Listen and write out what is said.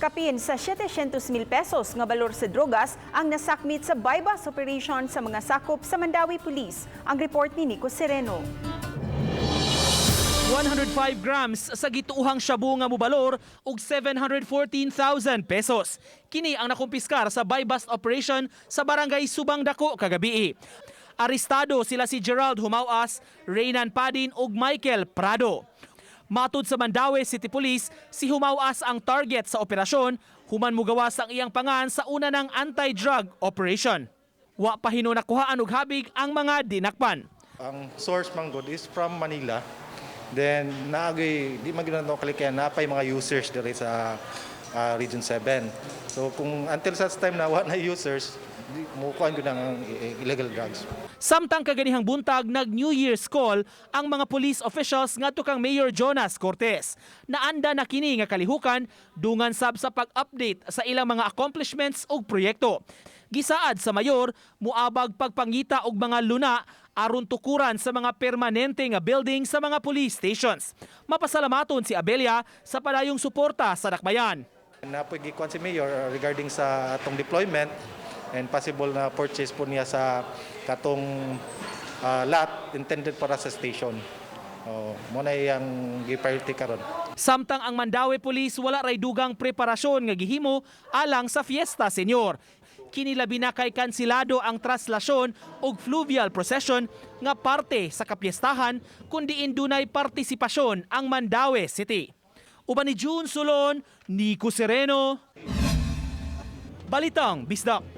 Kapin sa 700 mil pesos nga balor sa drogas ang nasakmit sa buy-bust operation sa mga sakop sa Mandaue Police. Ang report ni Nico Sereno. 105 grams sa gituohang shabu nga mobalor og 714,000 pesos. Kini ang nakumpiskar sa buy-bust operation sa Barangay Subang Dako kagabi. Arestado sila si Gerald Humawas, Reynan Padin ug Michael Prado. Matud sa Mandaue City Police, si Humawas ang target sa operasyon human mugawas ang iyang pangan sa una ng anti-drug operation. Wa pa hinuon nakuhaan og habig ang mga dinakpan. Ang source man gud is from Manila. Then naagay di man gyud nato kalikayan, napay mga users diri sa Region 7. So kung until such time na wa na users, di mo kuan gyud ang illegal drugs. Samtang kaganihang buntag, nag New Year's call ang mga police officials ngadto kang Mayor Jonas Cortes. Naanda na kini nga kalihukan dungan sab sa pag-update sa ilang mga accomplishments ug proyekto. Gisaad sa mayor, muabag pagpangita og mga luna aron tukuran sa mga permanente nga building sa mga police stations. Mapasalamaton si Abelia sa padayong suporta sa dakbayan. Napoy gikuan si Mayor regarding sa atong deployment and possible na purchase po niya sa katong lot intended para sa station. Oh, mo na iyang gi-priority karon. Samtang ang Mandaue Police, wala ray dugang preparasyon nga gihimo alang sa Fiesta Señor. Kini labi na kay kansilado ang traslasyon ug fluvial procession nga parte sa kapiestahan kun diin dunay partisipasyon ang Mandaue City. Uban ni June Solon, Nico Sereno, Balitang Bisdak.